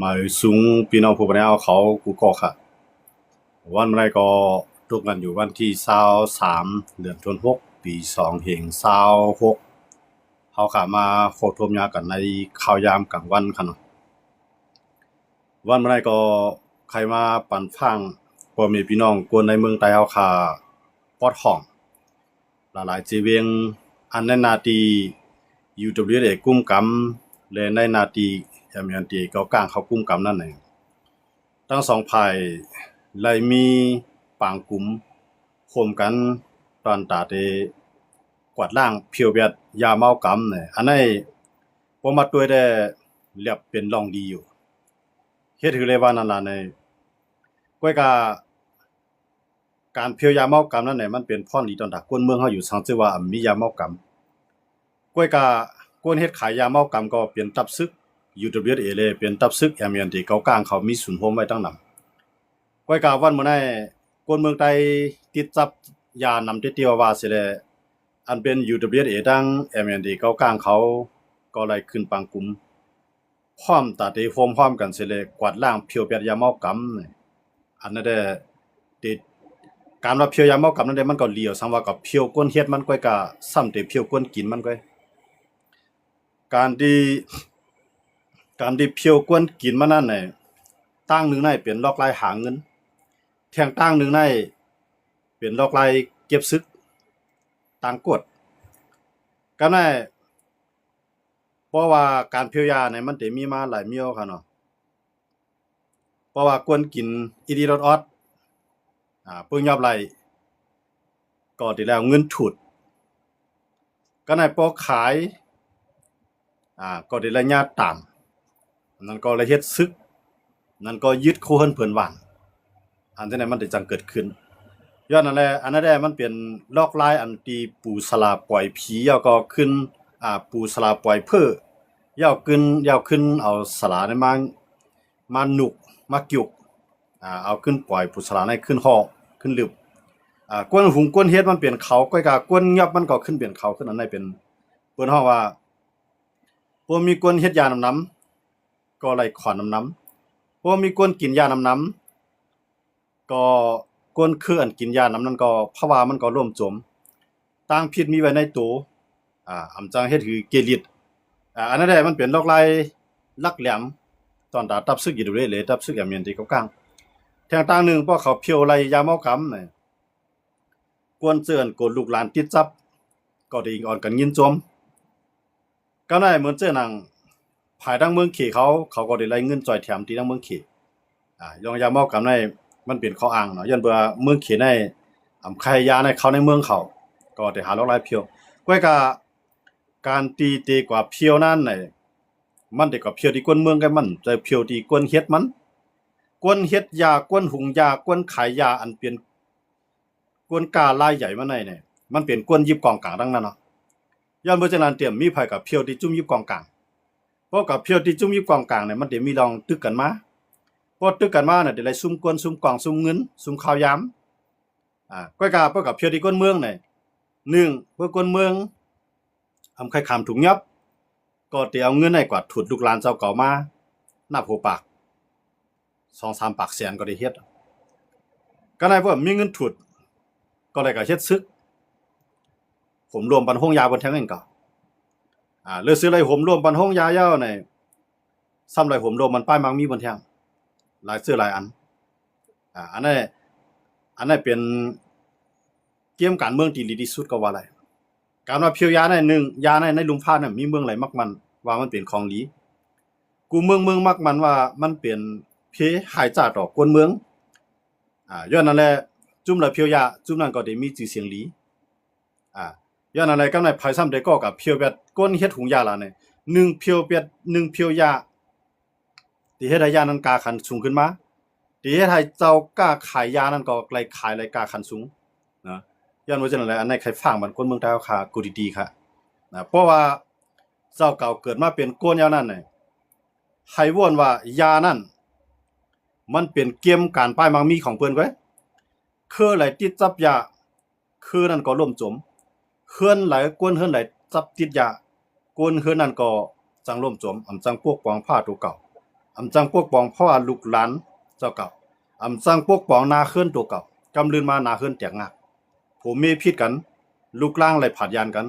ໝາຍສູງພີ່ນ້ອງຜູ້ເປັນເຮົາເຂົາກູ່ກໍຂະ ວັນໃດກໍຕົກກັນຢູ່ວັນທີຊາວສາມ ເດືອນທີຫົກ ປີສອງເຮງຊາວຫົກ ເຮົາຂະມາໂຄສົມຍາກັນໃນຂ່າວຍາມກາງວັນຂະເນາະ. ວັນໃດກໍໃຄ່ມາປັນຟັງພໍ່ແມ່ພີ່ນ້ອງຄົນໃນເມືອງໃຕ້ເຮົາຂະປອດຫ້ອງ ຫຼາຍໆເຈວຽງ ອັນໃນໜ້າທີ່ UWSA ກຸມກຳ ແລະ ໃນໜ້າທີ່ MNDAA ເກົາກາງເຂົາກຸມກຳນັ້ນເອງ ທັງສອງຝ່າຍໄດ້ມີປາງກຸມໂຮມກັນ ຕ້ອນຕາເຕກວາດລ້າງ ເພວແບດຢາເມົາກຳ ອັນໃດບໍ່ມາຕົວແດ່ ລຽບເປັນລ່ອງດີຢູ່ ເຮັດຄືເລີຍວ່ານັ້ນລະ ໃນ ກ້ວຍກະ ການເພວຢາເມົາກຳນັ້ນແຫຼະ ມັນເປັນພອນດີຕໍ່ບັນດາຄົນເມືອງເຮົາຢູ່ ສັງເກດວ່າມີຢາເມົາກຳ ກ້ວຍກະຄົນເຮັດຂາຍຢາເມົາກຳກໍເປັນຕັບຊຶກ UWSA ເລີຍ ເປັນຕັບຊຶກ MNDAA ເກົາກາງເຂົາມີສູນໂຮມໄວ້ຕັ້ງນຳ ກ້ວຍກະວັນມື້ໃນຄົນເມືອງໃຕ້ຕິດຈັບຢານຳເຕໆວ່າໆເສຍແລ້ວ ອັນເປັນ UWSA ທັງ MNDAA ເກົາກາງເຂົາກໍໄດ້ຂຶ້ນປາງກຸມ ພ້ອມຕາເຕໂຮມພ້ອມກັນເສຍແລ້ວ ກວາດລ້າງເພວແບດຢາເມົາກຳ ອັນນັ້ນແຫຼະ ເຕ ການວ່າເພວຢາເມົາກຳນັ້ນແຫຼະ ມັນກໍຫຼຽວ ສັງວ່າກໍເພວຄົນເຮັດມັນ ກ້ວຍກະຊ້ຳເຕເພວຄົນກິນມັນ ກ້ວຍ ການທີ່ ການທີ່ເພວຄົນກິນມັນນັ້ນ ຕາງໜຶ່ງໃນເປັນລອກລາຍຫາເງິນ ແທງຕາງໜຶ່ງໃນເປັນລອກລາຍເກັບຊຶກ ຕ່າງກົດ ກະນັ້ນ ເພາະວ່າການເພວຢານີ້ມັນເຕມີມາຫຼາຍມຽວຂະເນາະ ເພາະວ່າຄົນກິນອີ່ດີອອດໆ ອາ ເບິ່ງຍອບໄລ່ ກໍໄດ້ແລ້ວເງິນຖູດ ກະນັ້ນພໍຂາຍ ອາ ກໍໄດ້ໄລ່ຍາຕາມ ນັ້ນກໍໄດ້ເຮັດຊຶກ ນັ້ນກໍຍຶດຄົວເຮືອນເພິ່ນບ້ານ ອັນຈັ່ງໃດມັນໄດ້ຈັ່ງເກີດຂຶ້ນ ຍ້ອນນັ້ນແຫຼະ ອັນນັ້ນແຫຼະ ມັນເປັນລອກລາຍອັນທີ່ປູສາລາປ່ອຍຜີ ແລ້ວກໍຂຶ້ນ ອາ ປູສາລາປ່ອຍເພີ້ ແລ້ວຂຶ້ນ ແລ້ວຂຶ້ນເອົາສາລານັ້ນມາ ມານຸກ ມາກິ້ວ ອາ ເອົາຂຶ້ນປ່ອຍປູສາລາໃນຂຶ້ນຫໍ້ ຂຶ້ນລຶບ ອາ ຄົນຫຸງຄົນເຮັດມັນເປັນເຂົາ ກ້ວຍກະຄົນຫຍັບມັນກໍຂຶ້ນເປັນເຂົາ ຄືອັນໃດເປັນ ເພິ່ນຮ້ອງວ່າ ບໍ່ມີຄົນເຮັດຢານຳນຳ ກໍໄລ່ຂອນນຳນຳ ບໍ່ມີຄົນກິນຢານຳນຳ ກໍຄົນຄືອັນກິນຢານຳນັ້ນກໍພາວະມັນກໍລົ້ມຈົມ ຕ່າງຜິດມີໄວ້ໃນໂຕ ອາ ອຳຈັ່ງເຮັດຄືເກລິດ ອາ ອັນນັ້ນແຫຼະ ມັນເປັນລອກລາຍຫຼັກແຫຼມ ຕອນຕາຕັບຊຶກ UWSA ແລະ ຕັບຊຶກ MNDAA ເກົາກາງ ແທງຕ່າງໜຶ່ງ ພວກເຂົາພຽວໄລ່ຢາເມົາກຳ ກວນເຈີນໂກນລູກຫຼານຕິດຈັບ ກໍໄດ້ອີງອອນກັນຍິນຊົມ ກໍໄດ້ເໝືອນເຈີໜັງ ພາຍທາງເມືອງເຂເຂົາ ເຂົາກໍໄດ້ໄລ່ເງິນຊ່ອຍແຖມທີ່ທາງເມືອງເຂ ອາ ຍ້ອນຢາເມົາກຳໃນມັນເປັນຂໍ້ອ້າງເນາະ ຍ້ອນວ່າເມືອງເຂໃນ ອຳ ຂາຍຢາໃນເຂົ້າໃນເມືອງເຂົາ ກໍໄດ້ຫາລອກລາຍພຽວ ກ້ວຍກະການທີ່ເຕກວ່າພຽວນັ້ນ ມັນເຕກວ່າພຽວທີ່ຄົນເມືອງ ມັນຈະພຽວທີ່ຄົນເຮັດມັນ ຄົນເຮັດຢາ ຄົນຫຸງຢາ ຄົນຂາຍຢາ ອັນເປັນ ກົນກາລາຍໃຫຍ່ມາໃນນີ້ ມັນເປັນກົນຢິບກອງກາງທັງນັ້ນເນາະ ຍ້ອນບໍ່ເຊັ່ນນັ້ນ ເຕມີໃຜກະພຽວທີ່ຈຸ້ມຢິບກອງກາງ ເພາະກະພຽວທີ່ຈຸ້ມຢິບກອງກາງນີ້ ມັນເຕມີລອງຕຶກກັນມາ ພໍຕຶກກັນມານີ້ ເຕໄດ້ຊຸມກົນ ຊຸມກອງ ຊຸມເງິນ ຊຸມຂ່າວຍາມ ອາ ກ້ວຍກະ ເພາະກະພຽວທີ່ຄົນເມືອງນີ້ ໜຶ່ງ ເພາະຄົນເມືອງ ອຳໄຄຂາມທຸກຍອບ ກໍໄດ້ເອົາເງິນໃຫ້ກວາດຖູດລູກຫຼານເຈົ້າເກົ່າມາ ນັບຫົວປາກ ສອງສາມປາກແສນກໍໄດ້ເຮັດ ກໍໄດ້ເພິ່ນມີເງິນຖູດ ກໍໄດ້ກະເຮັດຊຶກ ໂຮມລວມບັນໂຮງຢາເພິ່ນແທງນັ້ນກໍ ອາ ເລີຍຊິໄດ້ໂຮມລວມບັນໂຮງຢາແລ້ວນີ້ ຊ້ຳໄດ້ໂຮມລວມບັນປ້າຍໝາກມີເພິ່ນແທງ ຫຼາຍເຊື້ອຫຼາຍອັນ ອາ ອັນນັ້ນ ອັນນັ້ນເປັນເກມການເມືອງທີ່ດີທີ່ສຸດກໍວ່າໄດ້ ການວ່າພຽວຢາໃນໜຶ່ງ ຢາໃນ ໃນລຸມພານນັ້ນ ມີເມືອງໃດມັກມັນວ່າມັນເປັນຂອງດີ ກູເມືອງເມືອງມັກມັນວ່າມັນເປັນເພຮ້າຍຊາດຕໍ່ຄົນເມືອງ ອາ ຍ້ອນນັ້ນແຫຼະ ຈຸ້ມລະພຽວຢາ ຈຸ້ມນັ້ນກໍໄດ້ມີຊື່ສຽງດີ ອາ ຍ້ອນນັ້ນແຫຼະ ກຳໄນໄຜຊ້ຳໃດກໍກະພຽວແບດ ຄົນເຮັດຫຸງຢາລະນີ້ ໜຶ່ງພຽວແບດ ໜຶ່ງພຽວຢາ ທີ່ເຮັດໃຫ້ຢານັ້ນກ້າຂັ້ນສູງຂຶ້ນມາ ທີ່ເຮັດໃຫ້ເຈົ້າກ້າຂາຍຢານັ້ນກໍໄດ້ຂາຍໄດ້ກ້າຂັ້ນສູງນະ ຍ້ອນວ່າຈັ່ງນັ້ນແຫຼະ ອັນໃດໃຄຝາກບັນຄົນເມືອງໃຕ້ເຮົາຂ້າ ກູດີໆ ຄ່ະນະ ເພາະວ່າເຈົ້າເກົ່າເກີດມາເປັນຄົນແນວນັ້ນ ໃຫ້ວອນວ່າຢານັ້ນ ມັນເປັນເກມການປ້າຍໝາກມີຂອງເພິ່ນເວີຍ ເຄືໃດຕິດຈັບຢາ ຄືນັ້ນກໍລົ້ມຈົມ ເຮືອນໃດ ຄົນເຮືອນໃດຈັບຕິດຢາ ຄົນເຮືອນນັ້ນກໍຈັ່ງລົ້ມຈົມ ອຳຈັ່ງປົກປ້ອງພາໂຕເກົ່າ ອຳຈັ່ງປົກປ້ອງເພາະວ່າລູກຫຼານເຈົ້າເກົ່າ, ອຳຈັ່ງປົກປ້ອງໜ້າເຮືອນໂຕເກົ່າ, ກຳລື່ນມາໜ້າເຮືອນແຕກງາກ, ຜົວເມຍຜິດກັນ, ລູກລ້າງໄລ່ຜາດຢານກັນ,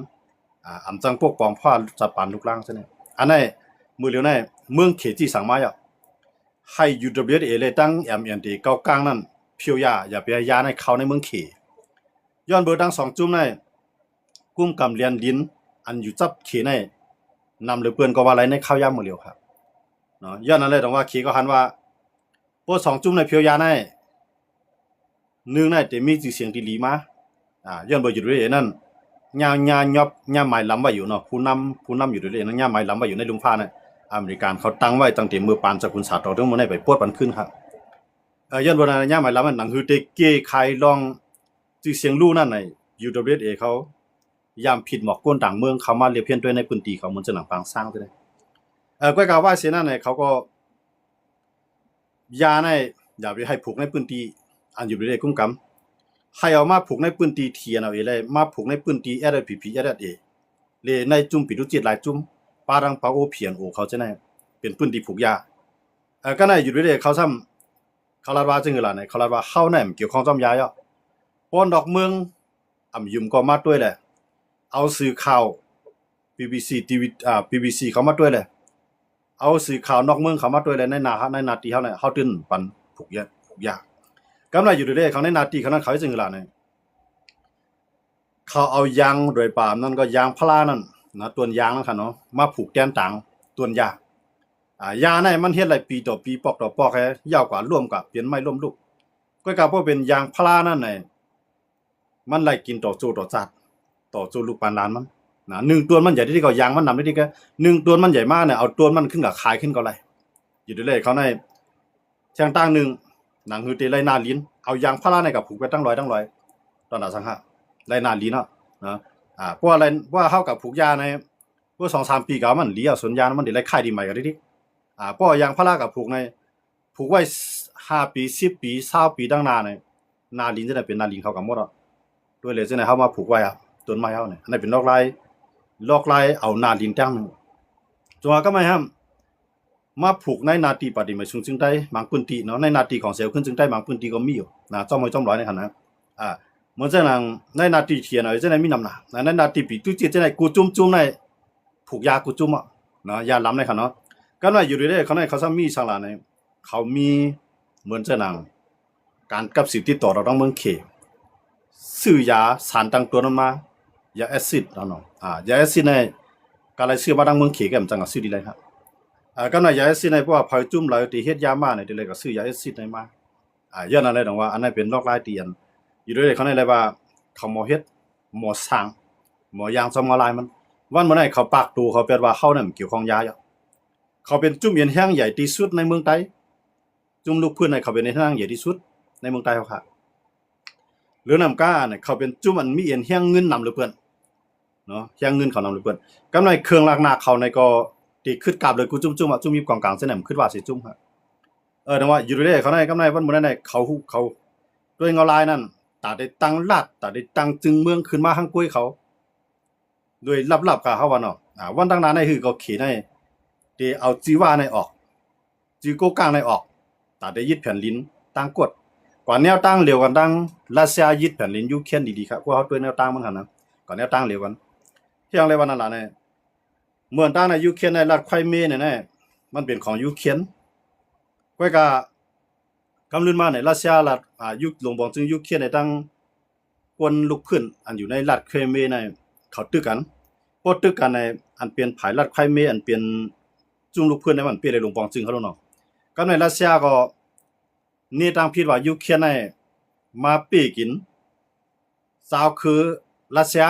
ອາ ອຳຈັ່ງປົກປ້ອງເພາະວ່າສັດປານລູກລ້າງຊັ້ນນີ້. ອັນນີ້ມື້ຫຼຽວນີ້ເມືອງເຂຈີ່ສັ່ງມາແລ້ວ ໃຫ້ UWSA ແລະ ທັງ MNDAA ເກົ້າກ້າງນັ້ນ ພຽວຢາ, ຢ່າໄປໃຫ້ຢາໃນເຂົ້າໃນເມືອງເຂ, ຍ້ອນເບີທັງສອງຈຸ້ມນີ້ ກຸ້ມກຳແລນດິນອັນຢູ່ຈັບເຂໃນນຳເຫຼືອເປີນກໍວ່າໄດ້ໃນຂ່າວຍາມມື້ຫຼຽວຄັບເນາະ. ຍ້ອນນັ້ນແຫຼະ ຕ້ອງວ່າເຂກໍຫັນວ່າ ພວກສອງຈຸ້ມໃນພຽວຢາໃນໜຶ່ງໃນແຕ່ມີຊື່ສຽງທີ່ດີມາ, ອາ ຍ້ອນບໍ່ຢູ່ດ້ວຍນັ້ນ ຍາ ຍາຍອບ ຍາໝາຍລຳໄວ້ຢູ່ເນາະ, ຜູ້ນຳ ຜູ້ນຳຢູ່ດ້ວຍນັ້ນ ຍາໝາຍລຳໄວ້ຢູ່ໃນລຸມຟ້ານະ. ອາເມລິກັນເຂົາຕັ້ງໄວ້ຕັ້ງແຕ່ເມື່ອປານເຈົ້າຂຸນສາຕໍ່ທັງໝົດໃນໄປປວດປັນຄືນຄັບ. ເອີ ຍ້ອນບໍ່ນັ້ນ ຍາໝາຍລຳນັ້ນ ໜັງສືແຕ່ເກໄຂລອງ ຊື່ສຽງຫຼູນັ້ນໃນ UWSA ເຂົາ ຍາມຜິດໝອກກົນຕ່າງເມືອງເຂົ້າມາລຽບຮຽນດ້ວຍໃນພື້ນທີ່ເຂົາ ເໝືອນເຊັ່ນໜັງປາງຊ້າງຊີ້ນະ. ເອີ ກ້ອຍກາວ່າເສຍນັ້ນໃນ ເຂົາກໍ ຢ່າໃນ ຢ່າໄປໃຫ້ຜູກໃນພື້ນທີ່ອັນ UWSA ກຸ້ມກຳ, ໃຫ້ເອົາມາຜູກໃນພື້ນທີ່ TNLA ແລະ ມາຜູກໃນພື້ນທີ່ SSPP SSA ແລະ ໃນຈຸ້ມປີຕຸຈິດຫຼາຍຈຸ້ມ ປະທັງປາໂອ PNO ເຂົາຈັ່ງໃດ ເປັນພື້ນທີ່ຜູກຢາ. ເອີ ກໍໃນ UWSA ເຂົາຊ້ຳ ເຂົາລາດວ່າຈັ່ງຊີ້ລະໃນ ເຂົາລາດວ່າເຮົານັ້ນກ່ຽວຂ້ອງຈອມຢາເນາະ, ປ້ອນດອກເມືອງ ອຳຢືມກໍມາດ້ວຍແຫຼະ, ເອົາສື່ຂ່າວ BBC ທີວີ ອາ BBC ເຂົ້າມາດ້ວຍແຫຼະ, ເອົາສື່ຂ່າວນອກເມືອງເຂົ້າມາດ້ວຍແຫຼະ ໃນໜ້າ ໃນໜ້າທີ່ເຮົານັ້ນ ເຮົາຕື່ນປັນຜູກຢາ ຜູກຢາ. ກຳໄລຢູ່ເດ້ ເຂົາໃນໜ້າທີ່ເຂົານັ້ນ ເຂົາເຮັດຈັ່ງຊີ້ລະໃນ ເຂົາເອົາຢາງໂດຍປາມນັ້ນ ກໍຢາງພາລານັ້ນນະ ຕົ້ນຢາງນັ້ນຄັນເນາະ ມາຜູກແທນຕາງຕົ້ນຢາ. ອາ ຢາໃນມັນເຮັດຫຼາຍປີຕໍ່ປີ ປອກຕໍ່ປອກ ໃຫ້ຍາວກວ່າລວມກະເປັນໄມ້ລົ້ມລຸກ. ກໍກະເພາະເປັນຢາງພາລານັ້ນໃນ ມັນໄລ່ກິນຕໍ່ໂຈຕໍ່ຈາດ ຕໍ່ໂຈລູກປານຫຼານມັນນະ. ໜຶ່ງຕົວມັນໃຫຍ່ທີ່ ກໍຢາງມັນນຳທີ່ ກໍໜຶ່ງຕົວມັນໃຫຍ່ມາໃນ ເອົາຕົວມັນຂຶ້ນກະຂາຍຂຶ້ນກໍໄດ້ ຢູ່ເດເລເຂົາໃນ ແທງຕ່າງໜຶ່ງ ໜັງຮືເຕໄລ່ໜ້າລິນ ເອົາຢາງພາລາໃນກະຜູກໄປຕັ້ງຮ້ອຍຕັ້ງຮ້ອຍ ຕອນລະສັງຫະ ໄລ່ໜ້າລິນເນາະ ນະ. ອາ ເພາະວ່າໄລ່ ເພາະວ່າເຮົາກະຜູກຢາໃນ ເມື່ອສອງສາມປີກະມັນຫຼຽວ ສວນຢາງມັນໄດ້ໄລ່ຂາຍດີໃໝ່ກະໄດ້. ອາ ເພາະວ່າຢາງພາລາກະຜູກໃນ ຜູກໄວ້ຫ້າປີ ສິບປີ ຊາວປີດັ່ງໜ້າໃນ ໜ້າລິນຈັ່ງໃດເປັນໜ້າລິນເຂົາກະໝົດອະ ໂດຍເລີຍຈັ່ງໃດເຮົາມາຜູກໄວ້ອະ ຕົ້ນໄມ້ເຮົານີ້ ອັນນັ້ນເປັນລອກລາຍ ລອກລາຍເອົາໜ້າລິນແຕ່ງໜຶ່ງ. ຈົງວ່າກະໝາຍຫ້າມ ມາຜູກໃນໜ້າທີ່ປະຕິບັດຊຸມເຊີງໃຕ້ບາງພື້ນທີ່ເນາະ ໃນໜ້າທີ່ຂອງເສວຂຶ້ນເຊີງໃຕ້ບາງພື້ນທີ່ກໍມີຢູ່ນະ ຈອມຫ້ວຍຈອມລອຍໃນຫັ້ນນະ. ອາ ເໝືອນຈັ່ງໜັງໃນໜ້າທີ່ຂຽນເອົາຈັ່ງໃດມີນຳນະ ໃນໜ້າທີ່ປີຕຸຈິດຈັ່ງໃດ ກູຈຸ້ມຈຸ້ມໃນຜູກຢາກູຈຸ້ມອະນະ ຢາລຳໃນຄັນເນາະ. ກັນວ່າຢູ່ເດເລເຂົາໃນ ເຂົາຊ້ຳມີສັງຫຼາໃນ ເຂົາມີເໝືອນຈັ່ງໜັງ ການກັບສືບຕິດຕໍ່ລະຫວ່າງເມືອງເຂ ຊື້ຢາສານຕັ້ງຕົ້ນນັ້ນມາ ຢາແອຊິດເນາະ ອາ ຢາແອຊິດໃນ ກະໄລ່ຊື້ມາທາງເມືອງເຂ ກະຈັ່ງກະຊື້ດີໄລຄັບ. ອາ ກັນວ່າຢາແອຊິດໃນ ເພາະວ່າໃຜຈຸ້ມຫຼາຍທີ່ເຮັດຢາມາໃນ ເດເລກະຊື້ຢາແອຊິດໃນມາ. ອາ ຍ້ອນອັນໃດ ຕ້ອງວ່າອັນນັ້ນເປັນລອກລາຍທີ່ອັນ ຢູ່ເດເລເຂົາໃນເລີຍວ່າ ເຂົາໝໍເຮັດ ໝໍສ້າງ ໝໍຢ່າງຊອມງາລາຍມັນ. ວັນມື້ໃນເຂົາປາກໂຕ ເຂົາແປດວ່າເຮົານັ້ນກ່ຽວຂ້ອງຢາຢູ່ ເຂົາເປັນຈຸ້ມເອັນແຮງໃຫຍ່ທີ່ສຸດໃນເມືອງໃຕ້. ຈຸ້ມລູກພື້ນໃນ ເຂົາເປັນເອັນແຮງໃຫຍ່ທີ່ສຸດໃນເມືອງໃຕ້ເຮົາຄ່ະ. ເຫຼືອນຳການ ເຂົາເປັນຈຸ້ມອັນມີເອັນແຮງເງິນນຳເຫຼືອເກີນເນາະ ແຮງເງິນເຂົານຳເຫຼືອເກີນ. ກຳໃນເຄື່ອງຫຼັກໜັກເຂົາໃນກໍຕິດຄຶດກາບເລີຍ ກູຈຸ້ມຈຸ້ມອະ ຈຸ້ມມີກອງກາງເຊັ່ນນັ້ນ ຄຶດວ່າຊິຈຸ້ມ ເອີ ແຕ່ວ່າຢູ່ເດເລເຂົາໃນ ກຳໃນວັນມື້ໃນ ເຂົາ ເຂົາດ້ວຍເງົາລາຍນັ້ນ ຕາໄດ້ຕັ້ງລັດ ຕາໄດ້ຕັ້ງຈຶ່ງເມືອງຂຶ້ນມາຮັງກວຍເຂົາ ໂດຍລັບໆ ກະເຮົາວ່າເນາະ. ອາ ວັນຕັ້ງໜ້າໃນ ຄືເຂົາເຂໃນ ເດເອົາຈື່ວ່າໃນອອກ ຈື່ໂກກາງໃນອອກ ຕາໄດ້ຍຶດແຜ່ນດິນຕ່າງກົດ ກວ່າແນວຕ່າງຫຼຽວກັນ ທັງຣັດເຊຍຍຶດແຜ່ນດິນຢູເຄຣນດີໆ ຄັບ ພວກເຮົາຕົວແນວຕ່າງມັນຫັ້ນນະ ກວ່າແນວຕ່າງຫຼຽວກັນ. ເຮັດຫຍັງເລີຍວ່ານັ້ນລະໃນ ເໝືອນຕ່າງໃນຢູເຄຣນໃນ ລັດໄຄເມໃນ ມັນເປັນຂອງຢູເຄຣນ. ກ້ອຍກະ ກຳລືນມາໃນຣັດເຊຍ ລັດ ອາ ຢູ ຫຼວງປອງຈຶ່ງຢູເຄຣນໃນ ທັງ ຄົນລຸກຂຶ້ນອັນຢູ່ໃນລັດໄຄເມໃນ ເຂົາຕຶກກັນ. ພໍຕຶກກັນໃນ ອັນເປັນຝ່າຍລັດໄຄເມ ອັນເປັນຈຸ້ມລຸກຂຶ້ນໃນ ມັນເປັນໃນຫຼວງປອງຈຶ່ງເຂົາໂລດເນາະ. ກັບໃນຣັດເຊຍກໍເນຕັ້ງຜິດວ່າຢູເຄຣນໃນມາເປ້ກິນຊາວຄືຣັດເຊຍ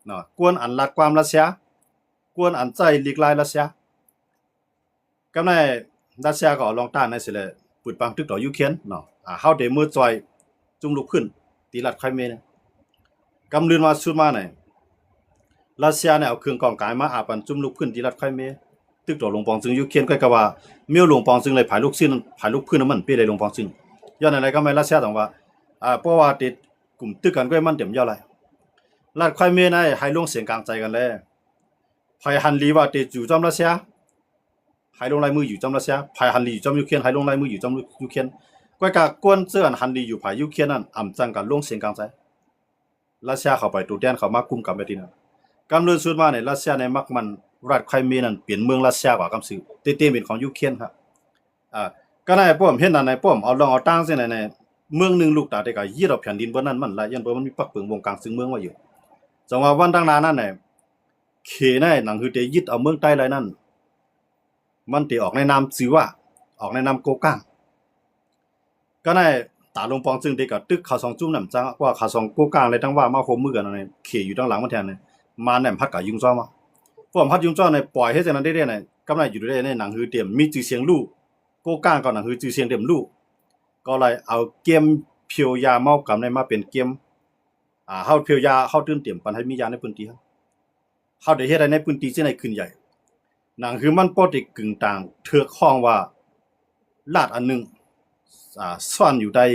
ເນາະ ກວນອັນລັດຄວາມຣັດເຊຍ ກວນອັນໃຈລິກລາຍຣັດເຊຍ. ກັບໃນຣັດເຊຍກໍເອົາລອງຕ້ານໃນເສຍແລ້ວ ປືດປັງຕຶກຕໍ່ຢູເຄຣນເນາະ. ອາ ເຮົາໄດ້ມືຈອຍຈຸ້ມລຸກຂຶ້ນທີ່ລັດໄຄເມນະ. ກຳລື່ນມາສຸດມາໃນ ຣັດເຊຍໃນເອົາເຄື່ອງກອງກາຍມາອາປັນຈຸ້ມລຸກຂຶ້ນທີ່ລັດໄຄເມ ຕຶກຕໍ່ຫຼວງປອງຈຶ່ງຢູເຄຣນ. ກໍກະວ່າມີຫຼວງປອງຈຶ່ງເລີຍ ຝ່າຍລຸກຊິນ ຝ່າຍລຸກພື້ນນະ ມັນເປັນໃນຫຼວງປອງຈຶ່ງ. ຍ້ອນອັນໃດ ກໍແມ່ນຣັດເຊຍຕ້ອງວ່າ ອາ ເພາະວ່າຕິດກຸ່ມຕຶກກັນ ກໍມັນເຕັມຢາວຫຼາຍ. ລັດໄຄເມໃນໃຫ້ລົງສຽງກາງໃຈກັນແລ ໃຜຫັນດີວ່າຕິດຢູ່ຈອມຣັດເຊຍ ໃຫ້ລົງລາຍມືຢູ່ຈຳຣັດເຊຍ, ໃຜຫັນດີຢູ່ຈຳຢູເຄຣນ ໃຫ້ລົງລາຍມືຢູ່ຈຳຢູເຄຣນ. ກ້ອຍກະ ກວນເຈີອັນຫັນດີຢູ່ຝ່າຍຢູເຄຣນນັ້ນ ອຳຈັ່ງກະລົງສຽງກາງໃສ່ ຣັດເຊຍເຂົ້າໄປ ໂຕແທນເຂົ້າມາກຸມກຳໄປທີ່ນັ້ນ. ກຳເລີນສຸດມານີ້ ຣັດເຊຍໃນມັກມັນ ລັດໄຄເມນັ້ນເປັນເມືອງຣັດເຊຍກວ່າກຳຊື່ ແຕ່ເຕັມເປັນຂອງຢູເຄຣນຄັບ. ອາ ກະໃນປ້ອມເຮັດອັນໃນປ້ອມ ເອົາເລື່ອງເອົາຕາງຈັ່ງໃດໃນ ເມືອງໜຶ່ງລູກຕາແຕ່ກະຍຶດເອົາແຜ່ນດິນເບິດນັ້ນ ມັນລະ ຍ້ອນວ່າມັນມີປັກປຶງວົງກາງເຊິ່ງເມືອງໄວ້ຢູ່. ຈັ່ງວ່າວັນທາງໜ້ານັ້ນແຫຼະ ເຂໃນໜັງຮືເຕຍຶດເອົາເມືອງໄຕ້ໄດ້ນັ້ນ ມັນເຕອອກໃນນາມຈື່ວ່າ ອອກໃນນາມໂກກາງ. ກະໃນຕາລົງປອງຈຶ່ງເຕກະຕຶກເຂົາສອງຈຸ້ມນຳ ຈັ່ງວ່າເຂົາສອງໂກກາງ ແລະ ທັງວ່າມາຮ່ວມມືກັນ ເຂຢູ່ທາງຫຼັງມັນແທນ ມາແນມພັດກະຍຸງຈ້ອງວ່າ ພວກພັດຍຸງຈ້ອງໃນປ່ອຍເຮັດຈັ່ງນັ້ນໄດ້ໃນ ກຳໃນຢູ່ໄດ້ໃນໜັງຮືເຕມີຊື່ສຽງຫຼູ ໂກກາງກໍໜັງຮືຊື່ສຽງເຕັມຫຼູ ກໍເລີຍເອົາເກມພຽວຢາເມົາກຳໃນມາເປັນເກມ ອາ ເຮົາພຽວຢາ ເຮົາຕື່ມເຕັມປັນໃຫ້ມີຢາໃນພື້ນທີ່ເຮົາ ເຮົາໄດ້ເຮັດໃຫ້ໃນພື້ນທີ່ເຊັ່ນໃດຂຶ້ນໃຫຍ່ ໜັງຄືມັນພໍໄດ້ກຶ່ງຕ່າງເຖືກຮ້ອງວ່າ ລາດອັນໜຶ່ງ ອາ ສ້ອນຢູ່ໃຕ້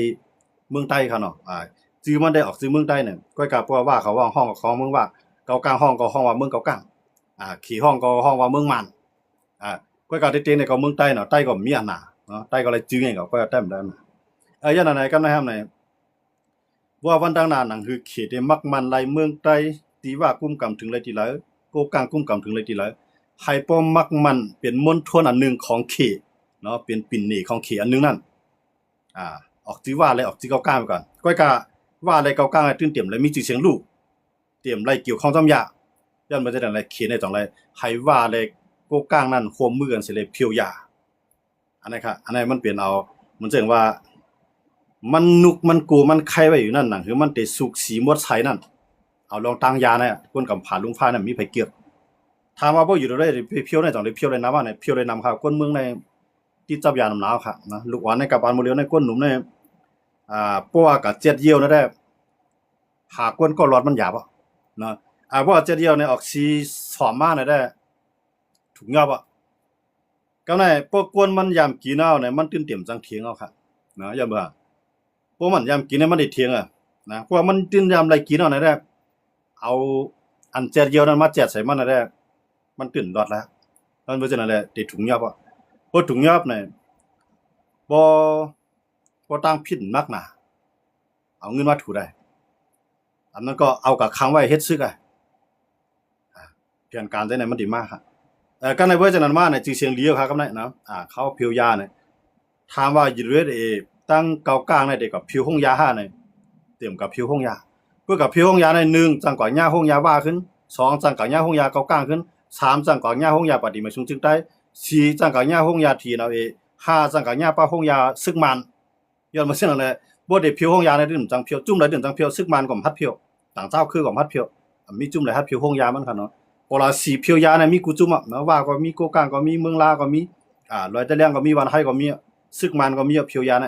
ເມືອງໃຕ້ເຂົາເນາະ ອາ ຈື່ມັນໄດ້ອອກຊື່ເມືອງໃຕ້ນີ້ ກ້ອຍກະເພາະວ່າເຂົາຮ້ອງ ຮ້ອງຂອງເມືອງວ່າ ເກົາກາງຮ້ອງກໍຮ້ອງວ່າເມືອງເກົາກາງ ອາ ເຂຮ້ອງກໍຮ້ອງວ່າເມືອງມານ ອາ ກ້ອຍກະທີ່ຈິງນີ້ກໍເມືອງໃຕ້ເນາະ ໃຕ້ກໍມີອັນນາເນາະ ໃຕ້ກໍເລີຍຈື່ງ່າຍກໍ ກໍແຕ້ມໄດ້ນະ ເອີ ຢ່າງນັ້ນນະ ກຳໃນຫ້າມໃນ ວ່າວັນທາງໜ້າ ໜັງຄືເຂໄດ້ມັກໝັ້ນໄລ່ເມືອງໃຕ້ ທີ່ວ່າກຸມກຳເຖິງໄດ້ທີ່ໃດ ໂກກາງກຸມກຳເຖິງໄດ້ທີ່ໃດ ໃຫ້ປ້ອມມັກໝັ້ນເປັນມົນທົນອັນໜຶ່ງຂອງເຂເນາະ ເປັນປິ່ນເໜ່ຂອງເຂອັນໜຶ່ງນັ້ນ ອາ ອອກຈື່ວ່າ ແລະ ອອກຈື່ເກົາກາງໄວ້ກ່ອນ ກ້ອຍກະວ່າ ແລະ ເກົາກາງໃຫ້ຕື່ມເຕັມ ແລະ ມີຊື່ສຽງຫຼູ ເຕັມ ໄລ່ກ່ຽວຂ້ອງຊຳຢາ ຍ້ອນບໍ່ເຊັ່ນນັ້ນແລະ ເຂນີ້ຕ້ອງໄດ້ໃຫ້ວ່າ ແລະ ໂກກາງນັ້ນຮ່ວມມືກັນເສຍເລີຍພຽວຢາ ອັນນັ້ນຄະ ອັນນັ້ນມັນເປັນເອົາ ມັນເຊິ່ງວ່າ ມັນນຸກມັນໂກມັນໄຄໄວ້ຢູ່ນັ້ນນະ ຄືມັນເຕສຸກສີໝົດໃສ່ນັ້ນ ເອົາລອງຕັ້ງຢານະ ຄົນກຳພາລຸງຟ້ານັ້ນມີໃຜກ່ຽວ ຖາມວ່າບໍ່ຢູ່ໂດໃດໄປພຽວໃນ ຕ້ອງໄດ້ພຽວໄດ້ນຳວ່າ ພຽວໄດ້ນຳຄະ ຄົນເມືອງໃນຕິດຈັບຢານຳນາວຄະນະ ລູກອ່ອນໃນກະບານໝົດແລ້ວໃນ ຄົນໜຸ່ມໃນ ອາ ເພາະວ່າກະເຈັດຢ້ຽວນັ້ນແຫຼະ ຫາຄົນກໍລອດມັນຢາບໍ່ເນາະ ອາ ເພາະວ່າເຈັດຢ້ຽວໃນອອກສີສອມມານັ້ນແຫຼະ ຖືກຍອບອະ ກຳໃນພວກຄົນມັນຢາມກິນເອົາໃນ ມັນຕື່ມເຕັມຈັ່ງຖຽງເອົາຄະນະ ຢ່າເບື່ອ ພວກມັນຢາມກິນໃນ ມັນໄດ້ຖຽງອະນະ ພວກມັນຕື່ມຢາມໄດ້ກິນເອົາໃນແລ້ວ ເອົາອັນແຈດຢຽວນັ້ນມາແຈດໃສ່ມັນໃນແລ້ວ ມັນຕື່ມລອດແລ້ວ ມັນເປັນຈັ່ງນັ້ນແຫຼະ ໄດ້ຖືກຍອບອະ ບໍ່ຖືກຍອບໃນ ບໍ່ ບໍ່ຕ່າງຜິດໜັກໜາ ເອົາເງິນມາຖູໄດ້ ອັນນັ້ນກໍເອົາກະຂັງໄວ້ເຮັດສຶກອະ ອາ ແຜນການຈັ່ງໃດມັນຊິມາຄະ ເອີ ກັນໃນເວີຈັ່ງນັ້ນມາໃນ ຈື່ສຽງດີຄະ ກັນໃນນະ ອາ ເຂົາພຽວຢາໃນ ຖາມວ່າ ຢູເອສເອ ຕັ້ງເກົາກາງໃນ ເດກະພຽວໂຮງຢາຫາໃນ ເຕັມກະພຽວໂຮງຢາ ເພິ່ນກະພຽວໂຮງຢາໃນ ໜຶ່ງ ຈັ່ງກະຫຍ້າໂຮງຢາວ່າຂຶ້ນ ສອງ ຈັ່ງກະຫຍ້າໂຮງຢາເກົາກາງຂຶ້ນ ສາມ ຈັ່ງກະຫຍ້າໂຮງຢາປະຕິມາຊຸງຈຶ່ງໃຕ້ ສີ່ ຈັ່ງກະຫຍ້າໂຮງຢາ ທີເອັນແອລເອ ຫ້າ ຈັ່ງກະຫຍ້າປະໂຮງຢາຊຶກມານ ຍ້ອນວ່າເຊັ່ນນັ້ນແຫຼະ ບໍ່ໄດ້ພຽວໂຮງຢາໃນ ຕື່ມຈັ່ງພຽວ ຈຸ້ມໃດຕື່ມຈັ່ງພຽວ ຊຶກມານກໍມາຮັດພຽວ ຕ່າງຊາວຄືກໍມາຮັດພຽວ ມີຈຸ້ມໃດຮັດພຽວໂຮງຢາມັນຄະເນາະ ປະລາສີພຽວຢາໃນມີກູຈຸ້ມອະເນາະ ວ່າກໍມີ ໂກກາງກໍມີ ເມືອງລາກໍມີ ອາ ລອຍຕະແລງກໍມີ ວັນໄຮກໍມີ ຊຶກມານກໍມີພຽວຢາໃນ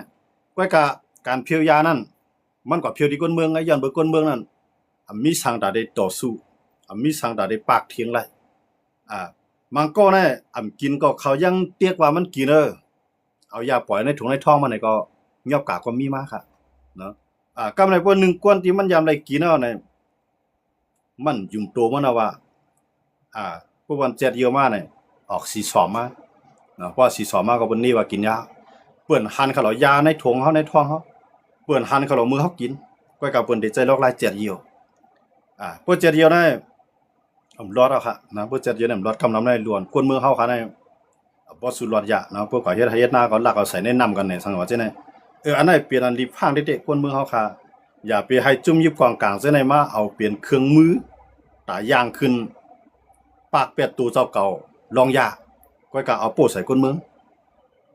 ກ້ອຍກະການພຽວຢານັ້ນ ມັນກໍພຽວທີ່ຄົນເມືອງໄງ ຍ້ອນເບິ່ງຄົນເມືອງນັ້ນ ອາ ມີສັງຕາໄດ້ຕໍ່ສູ້ ອາ ມີສັງຕາໄດ້ປາກຖຽງໄລ່ ອາ ມັງກໍໃນ ອາ ກິນກໍເຂົາຍັງຕຽກວ່າມັນກິນເອີ ເອົາຢາປ່ອຍໃນຖົງໃນທ້ອງມັນນີ້ກໍຍອບກາກໍມີມາຄະເນາະ ອາ ກຳໃນພວກໜຶ່ງກວນທີ່ມັນຍາມໄດ້ກິນເອົາໃນ ມັນຢຸ່ມໂຕມັນນະວ່າ ອາ ພວກມັນແຈດຢຽວມາໃນ ອອກສີສອມມາເນາະ ເພາະວ່າສີສອມມາກໍເພິ່ນນີ້ວ່າກິນຢາ ເພິ່ນຫັນຄະເນາະ ຢາໃນຖົງເຮົາໃນທ້ອງເຮົາ ເພິ່ນຫັນຄະເນາະ ມື້ເຮົາກິນ ກ້ອຍກະເພິ່ນໄດ້ໃຈລອກລາຍແຈດຢຽວ ອາ ພວກແຈດຢຽວໃນ ອຳລອດເອົາຄະນະ ເພິ່ນຈັດຢູ່ໃນອຳລອດກຳນຳໃນຫຼວງ ຄົນເມືອງເຮົາຄະໃນ ບໍ່ສູ້ລອດຢາເນາະ ພວກເຂົາເຮັດໄຮ່ເຮັດນາກໍລັກເອົາໃສ່ໃນນ້ຳກັນແດ່ ສັງວ່າຈັ່ງໃດ ເອີ ອັນນັ້ນເປັນອັນລີບພາງເດັດໆ ຄົນເມືອງເຮົາຄະ ຢ່າໄປໃຫ້ຈຸ້ມຢິບກອງກາງຈັ່ງໃດມາເອົາເປັນເຄື່ອງມື ຕາຢ່າງຂຶ້ນ ປາກແປດໂຕເຈົ້າເກົ່າລອງຢາ ຂ້ອຍກະເອົາໂປ້ໃສ່ຄົນເມືອງ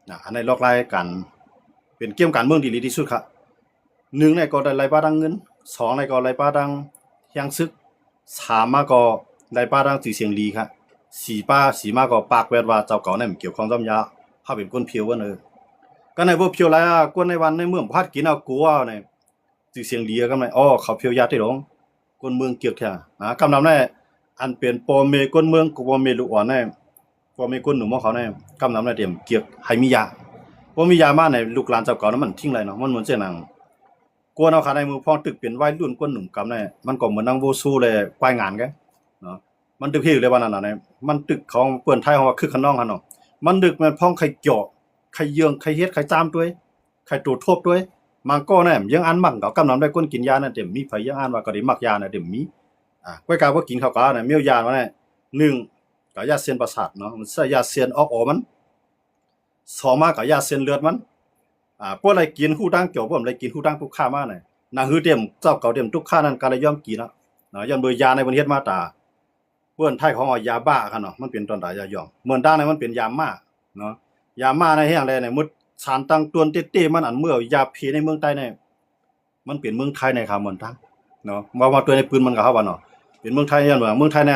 ນະ ອັນໃນລອກລາຍການ ເປັນເກມການເມືອງທີ່ດີທີ່ສຸດຄະ ໜຶ່ງໃນກໍໄດ້ໄລ່ປາທາງເງິນ ສອງໃນກໍໄລ່ປາທາງແຮງຊຶກ ສາມມາກໍໄລ່ປາທາງຊື່ສຽງດີຄະ ສີ່ປາ ສີ່ມາກໍປາກແວດວ່າເຈົ້າເກົ່ານັ້ນກ່ຽວຂ້ອງຊຳຢາ ເຮົາເປັນຄົນພຽວເບິ່ງເອີ ກະໃນພວກພຽວຫຼາຍ ກວນໃນວັນໃນເມືອງພັດກິນເອົາກົວເອົາໃນ ຊື່ສຽງດີກຳໃນ ອໍ ເຂົາພຽວຢາຕິຫຼວງ ຄົນເມືອງກຽກແທ້ນະ ກຳນຳໃນ ອັນເປັນພໍ່ແມ່ຄົນເມືອງ ພໍ່ແມ່ລູກອ່ອນໃນ ພໍ່ແມ່ຄົນໜຸ່ມຂອງເຂົາໃນ ກຳນຳໃນຕຽມກຽກໃຫ້ມີຢາ ບໍ່ມີຢາມາໃນ ລູກຫຼານເຈົ້າເກົ່ານັ້ນມັນຖິ້ມໄດ້ເນາະ ມັນໝົດເສຍນາງ ກວນເອົາຂະໃນມືພອງຕຶກເປັນໄວລຸ້ນຄົນໜຸ່ມກຳໃນ ມັນກໍເໝືອນນາງໂວຊູ ແລະ ຄວາຍງານກັນເນາະ ມັນຕຶກເຮັດຢູ່ໃນວັນນັ້ນນະ ມັນຕຶກຂອງເພິ່ນໄທເຮົາວ່າຄຶກຂະນອງຫັ້ນເນາະ ມັນດຶກແມ່ນພອງໄຂ້ເຈາະ ໄຂ້ເຍືອງ ໄຂ້ເຮັດ ໄຂ້ຈາມດ້ວຍ ໄຂ້ໂຕທົບດ້ວຍ. ມັນກໍແນມຍັງອັນມັກເຂົາ ກຳນຳໄດ້ຄົນກິນຢານັ້ນເຕັມມີ ໃຜຍັງອັນວ່າກໍໄດ້ມັກຢານັ້ນເຕັມມີ. ອາ ກ້ວຍກາບໍ່ກິນເຂົາກໍນະ ມີຢາວ່ານັ້ນ ໜຶ່ງ ກໍຢາເສັ້ນປະສາດເນາະ ມັນໃຊ້ຢາເສັ້ນອອກອອມັນ. ສອງມາກໍຢາເສັ້ນເລືອດມັນ ອາ ພວກໄດ້ກິນຮູ້ທາງເຈົ້າ ພວກໄດ້ກິນຮູ້ທາງທຸກຂາມານະ ໜັງຫືອເຕັມເຈົ້າເກົ່າເຕັມທຸກຂານັ້ນກໍໄດ້ຍອມກິນເນາະ ຍ້ອນເບີຢາໃນເພິ່ນເຮັດມາຕາ ເອີ້ນໄທເຂົາວ່າຢາບ້າຄັນເນາະ ມັນເປັນຕອນໃດຢາຢອງ ເໝືອນຕ່າງໃນມັນເປັນຢາມ້າເນາະ ຢາມ້າໃນແຫ່ງໃດໃນໝົດສານຕັ້ງຕົ້ນເຕ້ໆ ມັນອັນເມື່ອຢາເພໃນເມືອງໃຕ້ໃນ ມັນເປັນເມືອງໄທໃນຄາເໝືອນຕ່າງເນາະ ວ່າ ວ່າຕົວໃນປືນມັນກໍເຮົາວ່າເນາະ ເປັນເມືອງໄທ ຍ້ອນວ່າເມືອງໄທໃນ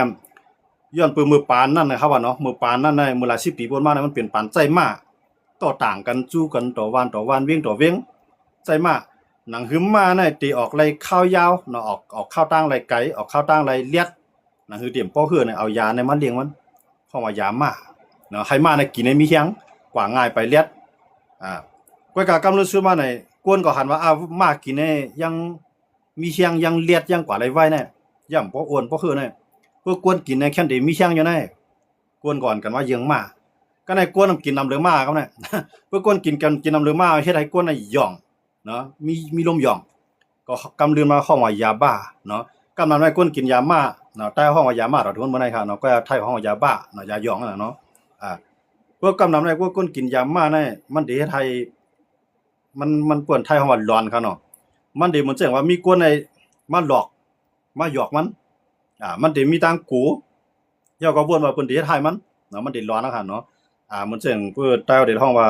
ຍ້ອນເປີເມື່ອປານນັ້ນນະ ເຮົາວ່າເນາະ ເມື່ອປານນັ້ນໃນ ເມື່ອຫຼາຍສິບປີຜ່ານມາໃນ ມັນເປັນປານໃຊ້ມ້າ ຕໍ່ຕ່າງກັນ ສູ້ກັນ ຕໍ່ບ້ານຕໍ່ບ້ານ ວຽງຕໍ່ວຽງ ໃຊ້ມ້າ ໜັງຫືອມ້າໃນເຕະອອກໄລ່ຄາວຍາວເນາະ ອອກ ອອກຄາວຕ່າງໄລ່ໄກ ອອກຄາວຕ່າງໄລ່ລຽດ ໜັງຫືອເຕັມພໍເຮືອໃນ ເອົາຢາໃນມາລ້ຽງມັນ ເຂົາວ່າຢາມ້າເນາະ ໃຫ້ມ້າໃນກິນໃຫ້ມີແຮງ ກວ່າງ່າຍໄປລຽດ. ອາ ກ້ວຍກາກຳລັງສຸດມາໃນ ກວນກໍຫັນວ່າ ອາ ມ້າກິນໃຫ້ຍັງມີແຮງ ຍັງລຽດ ຍັງກວ່າໄລ່ໄວໃນ ຢ້ຳບໍ່ອ້ວນບໍ່ເຮືອໃນ ເພື່ອກວນກິນໃນແຄນເດມີແຮງຢູ່ໃນ ກວນກໍອັນກັນວ່າເຍືອງມ້າ ກໍໃນກວນກິນນຳເຫຼືອມ້າກໍໃນ ເພື່ອກວນກິນກັນ ກິນນຳເຫຼືອມ້າ ເຮັດໃຫ້ກວນໃນຢອງ ເນາະ ມີ ມີລົມຢອງ ກໍກຳລືນມາຮ້ອງວ່າຢາບ້າເນາະ ກຳນຳໃນຄົນກິນຢາມ້າເນາະ ໃຕ້ຮ້ອງວ່າຢາມ້າ ເຮົາທຸກຄົນບໍ່ໄດ້ຄ່ະເນາະ ກໍໄທຮ້ອງວ່າຢາບ້າເນາະ ຢາຢອງນັ້ນນະເນາະ. ອາ ພວກກຳນຳໃນພວກຄົນກິນຢາມ້າໃນ ມັນຊິເຮັດໃຫ້ ມັນ ມັນເອີ້ນໄທເຮົາວ່າຫຼອນຄ່ະເນາະ ມັນຊິເໝືອນຈັ່ງວ່າມີຄົນໃນມາຫຼອກ ມາຢອກມັນ ອາ ມັນຊິມີທາງໂກ ແລ້ວກໍວົນວ່າເພິ່ນຊິເຮັດຮ້າຍມັນເນາະ ມັນຊິຫຼອນນະຄັນເນາະ. ອາ ເໝືອນເຊັ່ນເພິ່ນໃຕ້ເຮົາໄດ້ຮ້ອງວ່າ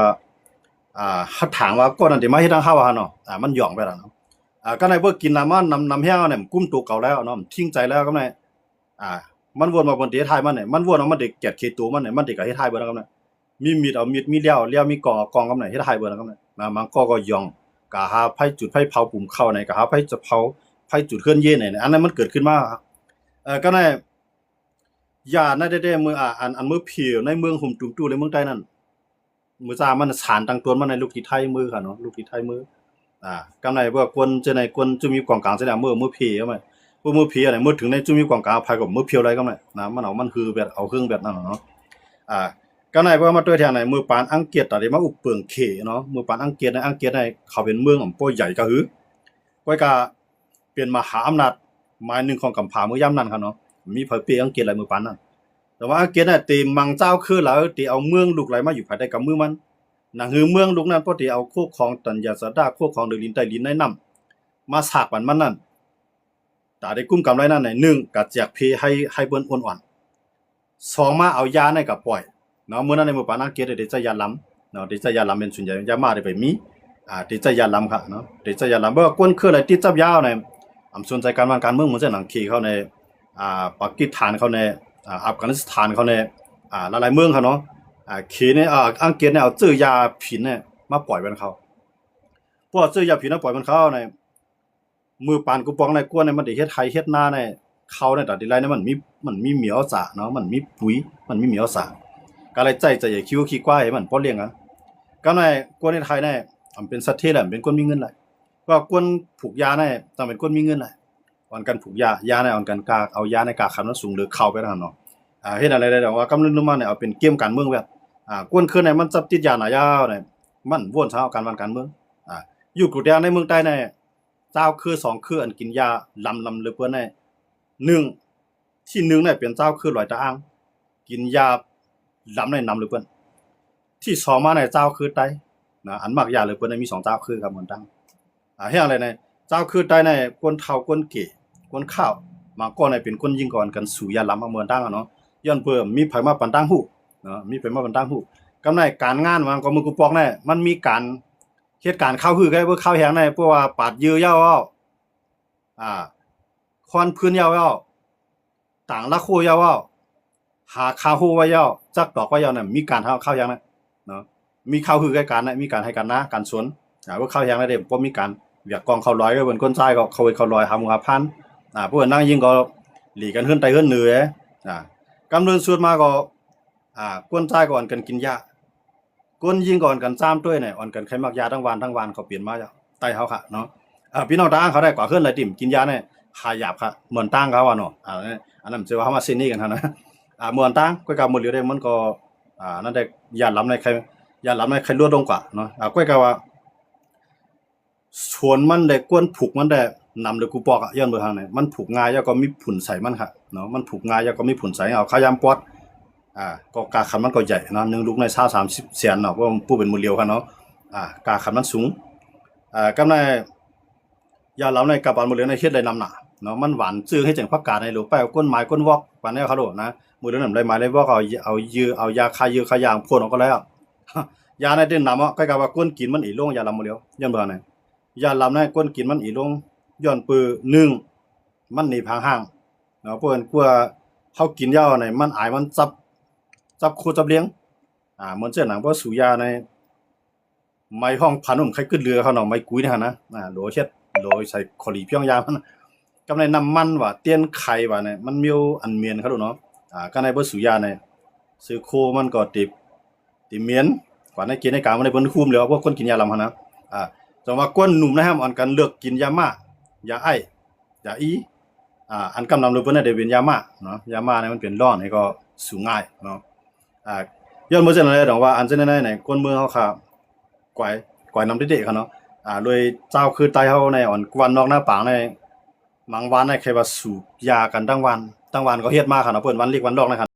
ອາ ຮັດຖາງວ່າກ່ອນນັ້ນຊິມາເຮັດທາງເຮົາຫັ້ນເນາະ ອາ ມັນຢອງໄປແລ້ວເນາະ. ອາ ກໍໃນເພິ່ນກິນນຳມານຳ ນຳແຮງແລ້ວນີ້ ມັນກຸ້ມໂຕເກົ່າແລ້ວເນາະ ມັນຖິ້ມໃຈແລ້ວກໍໃນ ອາ ມັນວົນວ່າເພິ່ນຊິເຮັດຮ້າຍມັນນີ້ ມັນວົນວ່າມັນຊິກຽດເຂດໂຕມັນນີ້ ມັນຊິກໍເຮັດຮ້າຍເພິ່ນນຳນະ ມີມີດເອົາມີດ ມີແລ້ວເອົາແລ້ວ ມີກ້ອງເອົາກ້ອງກັນນີ້ ເຮັດຮ້າຍເພິ່ນນຳນະ. ບາງກໍກໍຢອງ ກະຫາໄຟຈຸດໄຟເຜົາປຸ້ມເຂົ້າໃນ ກະຫາໄຟຈະເຜົາ ໄຟຈຸດເຮືອນເຢັນໃນ ອັນນັ້ນມັນເກີດຂຶ້ນມາ. ເອີ ກໍໃນ ຢານໃນແທ້ໆ ເມືອງ ອາ ອັນ ອັນເມືອງເພ ໃນເມືອງຫົມຕຸມຕູ້ ໃນເມືອງໃຕ້ນັ້ນ ເມືອງຈາມັນສານຕັ້ງຕົ້ນມາໃນລູກທີ່ໄທເມືອ ເນາະ ລູກທີ່ໄທເມືອ. ອາ ກຳໃນເມື່ອກວນຈະໃນກວນຈຸມີກອງກາງຈະໄດ້ເມືອ ເມືອເພເອົາມາ ພວກເມືອເພໃນ ເມື່ອເຖິງໃນຈຸມີກອງກາງ ໃຜກໍເມືອເພໄດ້ກຳໃນນະ ມັນເອົາ ມັນຄືແບບເອົາເຮືອງແບບນັ້ນເນາະ. ອາ ກຳໃນເມື່ອມາຕົວແທນໃນ ເມື່ອປານອັງກິດຕາໄດ້ມາອຸບເບິ່ງເຂເນາະ ເມື່ອປານອັງກິດໃນ ອັງກິດໃນເຂົາເປັນເມືອງອັນບໍ່ໃຫຍ່ກະຫື ກວຍກະ ເປັນມະຫາອຳນາດໝາຍໜຶ່ງຂອງກຳພາເມື່ອຍາມນັ້ນຫັ້ນເນາະ ມີໃຜເປອັງກິດຫຼາຍມື້ປານນັ້ນ. ແຕ່ວ່າອັງກິດນະ ເຕມັງເຈົ້າຄືຫຼາຍ ເຕເອົາເມືອງລູກຫຼາຍມາຢູ່ພາຍໃຕ້ກຳມືມັນ ໜັງຫືອເມືອງລູກນັ້ນ ພໍເຕເອົາໂຄຂອງຕັນຍາສະດາ ໂຄຂອງເດີລິນໃຕ້ລິນໃນນ້ຳ ມາສາກປັນມັນນັ້ນ ຕາໄດ້ກຸ້ມກຳໄລນັ້ນ ໜຶ່ງ ກະແຈກເພໃຫ້ ໃຫ້ເພິ່ນໂອນອອນ ສອງມາເອົາຢາໃນກະປ່ອຍເນາະ. ມື້ນັ້ນໃນໝູ່ປານອັງກິດໄດ້ໃຊ້ຢາລຳເນາະ ໄດ້ໃຊ້ຢາລຳເປັນສ່ວນໃຫຍ່ ຢາມ້າໄດ້ໄປມີ ອາ ໄດ້ໃຊ້ຢາລຳຄັກເນາະ ໄດ້ໃຊ້ຢາລຳ. ເພາະວ່າຄົນເຄີຍໄດ້ຕິດຈັບຢາໃນ ອຳສົນໃຈການບ້ານການເມືອງ ເໝືອນເຊັ່ນຫຍັງ ເຂເຂົາໃນ ອາ ປາກິສຖານເຂົາໃນ ອາ ອັຟການິສຖານເຂົາໃນ ອາ ຫຼາຍໆເມືອງເຂົາເນາະ ອາ ເຂໃນ ອາ ອັງກິດໃນເອົາເຊື້ອຢາຜິນໃນມາປ່ອຍແມ່ນເຂົາ ພວກເຊື້ອຢາຜິນມາປ່ອຍແມ່ນເຂົາໃນ ມື້ປານກຸປອງໃນກວນໃນ ມັນໄດ້ເຮັດໄຮ່ເຮັດນາໃນ ເຂົ້າໃນຕາດທີ່ໄລ່ໃນ ມັນມີ ມັນມີໝຽວສາເນາະ ມັນມີປຸ໋ຍ ມັນມີໝຽວສາ ກະໄດ້ໃຊ້ ໃຊ້ຂີ້ຄວາຍໃຫ້ມັນພໍລ້ຽງອະ. ກະໃນກວນໃນໄທໃນ ອຳເປັນສັດເທແຫຼະ ເປັນຄົນມີເງິນຫຼາຍ ເພາະວ່າກວນຜູກຢາໃນ ຕ້ອງເປັນຄົນມີເງິນຫຼາຍ ອ່ອນກັນຜູກຢາ ຢາໃນອ່ອນກັນກາ ເອົາຢາໃນກາຂັນມັນສູງເລີກເຂົ້າໄປນັ້ນເນາະ. ອາ ເຮັດອັນໃດໄດ້ດອກວ່າກຳລັງມາໃນ ເອົາເປັນເກມການເມືອງແບບ ອາ ກວນຄືນໃນ ມັນຈັບຕິດຢາໜາຍາວໃນ ມັນວົນເອົາການບ້ານການເມືອງ ອາ ຢູ່ກູແດງໃນເມືອງໃຕ້ໃນ ຊາວຄືສອງຄືອັນກິນຢາລຳ ລຳເຫຼືອເປີ້ນໃນ ໜຶ່ງ ທີໜຶ່ງໃນເປັນຊາວຄືລອຍຕາອ່າງ ກິນຢາລຳໃນນຳເຫຼືອເປີ້ນ. ທີສອງມາໃນຊາວຄືໃຕ້ນະ ອັນມັກຢາເຫຼືອເປີ້ນໃນ ມີສອງຊາວຄືຄັບ ເໝືອນຕັ້ງ ອາ ເຮັດຫຍັງໃດໃນ ຊາວຄືໃຕ້ໃນ ຄົນເຖົ້າຄົນເກ ຄົນຂາວ ບາງຄົນໃນເປັນຄົນຍິງກໍອັນກັນສູຢາລຳເໝືອນຕັ້ງເນາະ ຍ້ອນເພິ່ນມີໃຜມາປັນຕາງຮູ້ເນາະ ມີໃຜມາປັນຕາງຮູ້. ກຳໃນການງານ ບາງກໍມືກູປອກໃນ ມັນມີການ ເຮັດການຂ່າວຮືໄກ ເບິ່ງຂ່າວແຮງໃນ ເພາະວ່າປາດເຢີຢາວເວົ້າ ອາ ຄອນພື້ນຢາວເວົ້າ ຕ່າງລະໂຄຢາວເວົ້າ ຫາຄາໂຮໄວ້ຢາວ ຈັກດອກໄວ້ຢາວນັ້ນ ມີການຂ່າວແຮງນະເນາະ ມີຂ່າວຮືໃກການນະ ມີການໄຮ່ການນາການສວນ ອາ ເບິ່ງຂ່າວແຮງໃນເດ້ ບໍ່ມີການວຽກກອງເຂົ້າລອຍ ເອີ້ນຄົນຊາຍກໍເຂົາເອີ້ນເຂົ້າລອຍ ຫາໝູຫາພັນ ອາ ເພິ່ນນາງຍິງກໍຫຼີກັນເຮືອນໃຕ້ເຮືອນເໜືອ ອາ ກຳເນີນສຸດມາກໍ ອາ ຄົນຊາຍກໍອັນກັນກິນຢາ ຄົນຍິງກໍອ່ອນກັນຈາມດ້ວຍນະ ອ່ອນກັນໃຜມັກຢາທັງບ້ານ ທັງບ້ານເຂົາເປັນມາຈາກໃຕ້ເຮົາຄະເນາະ. ອາ ພີ່ນ້ອງຕ່າງເຂົາໄດ້ກວ່າເຮືອນໄດ້ຕິມກິນຢານີ້ຫາຍາກຄະ ເໝືອນຕ່າງເຂົາວ່າເນາະ. ອາ ອັນນັ້ນຊິວ່າເຮົາມາເຊັນນີ້ກັນຫັ້ນນະ ອາ ເໝືອນຕ່າງ ກໍກະໝົດເຫຼືອໄດ້ ມັນກໍ ອ່າ ນັ້ນແຫຼະ ຢາລຳໃນໄຄ ຢາລຳໃນໄຄລວດລົງກວ່າເນາະ ອ່າ ກ້ອຍກະວ່າ ສວນມັນແດ່ ກວນຜູກມັນແດ່ ນຳເລີຍກູປອກອະ ຍ້ອນເບິ່ງທາງໃນ ມັນຜູກງ່າຍ ແລ້ວກໍມີຝຸ່ນໃສ່ມັນຄະເນາະ ມັນຜູກງ່າຍ ແລ້ວກໍມີຝຸ່ນໃສ່ ເອົາຄ່າຢາມປອດ ອ່າ ກໍກາຄັນມັນກໍໃຫຍ່ເນາະ ໜຶ່ງລູກໃນຊາວສາມສິບແສນເນາະ ເພາະວ່າປູກເປັນໝູດລຽວຄະເນາະ ອ່າ ກາຄັນມັນສູງ ອ່າ ກຳໃນ ຢາລຳໃນກາບານໝູດລຽວໃນເຮັດໄດ້ນຳໜ້າເນາະ ມັນຫວານຊື່ເຮັດຈັ່ງຜັກກາດໃນໂລ ໄປເອົາກົ້ນໝາຍກົ້ນວອກປານແນວຄະໂລນະ ໝູດລຽວນັ້ນໄດ້ໝາຍໄດ້ວອກ ເອົາ ເອົາເຍື່ອ ເອົາຢາຂ້າເຍື່ອຂ້າຢາງພົ່ນອອກກໍແລ້ວ ຢາໃນຕື່ນນຳເນາະ ກ້ອຍກະວ່າກົ້ນກິນມັນອີ່ລົງ ຢາລຳໝູດລຽວ ຍ້ອນເບິ່ງໃນ ຢາລຳໃນກົ້ນກິນມັນອີ່ລົງ ຍ້ອນເປີ ໜຶ່ງ ມັນໜີພາງຮ່າງເນາະ ເພາະວ່າກວ່າເຮົາກິນຢາໃນ ມັນອາຍ ມັນຈັບ ຈັບໂຄຈັບລຽງ ອ່າ ເໝືອນເຊັ່ນໜັງ ບໍ່ສູຢາໃນ ໄມ້ຫ້ອງພັນ ມັນໄຄກຶດເຫຼືອເຂົາເນາະ ໄມ້ກຸຍນີ້ຫັ້ນນະ ອ່າ ໂຫຼເຮັດ ໂຫຼໃສ່ຂໍຫຼີພຽງຢາມັນ ກຳໃນນ້ຳມັນວ່າ ຕຽນໄຂ່ວ່ານີ້ ມັນມີອັນໝຽນເຂົາໂລດເນາະ ອ່າ ກະໃນບໍ່ສູຢາໃນ ຊື່ໂຄມັນກໍຕິ ຕິໝຽນ ກວ່າໃນເກນໃນການມັນໄດ້ເພິ່ນຄຸມແລ້ວ ພວກຄົນກິນຢາລຳຫັ້ນນະ ອ່າ ຈັ່ງວ່າກ້ນໜຸ່ມນະ ຫ້າມອັນກັນເລືອກກິນຢາມ້າ ຢາໄອ ຢາອີ ອ່າ ອັນກຳນຳເລີຍເພິ່ນໄດ້ເປັນຢາມ້າເນາະ ຢາມ້ານີ້ມັນເປັນຮ້ອນ ໃຫ້ກໍສູງງ່າຍເນາະ ອ່າ ຍ້ອນບໍ່ເຊັ່ນນັ້ນແຫຼະ ດອງວ່າອັນເຊັ່ນໃດໃນ ໃນກ້ນເມືອງເຮົາຄະ ກວາຍ ກວາຍນຳເດັກໆ ຄະເນາະ ອ່າ ໂດຍເຈົ້າຄືໄຕເຮົາໃນ ອັນກວານນອກໜ້າປາງໃນ ມັງວານໃນ ໃຄວ່າສູບຢາກັນທັງວານ ທັງວານກໍເຮັດມາຄະເນາະ ເອີ້ນວັນເລັກວັນດອກນະຄະ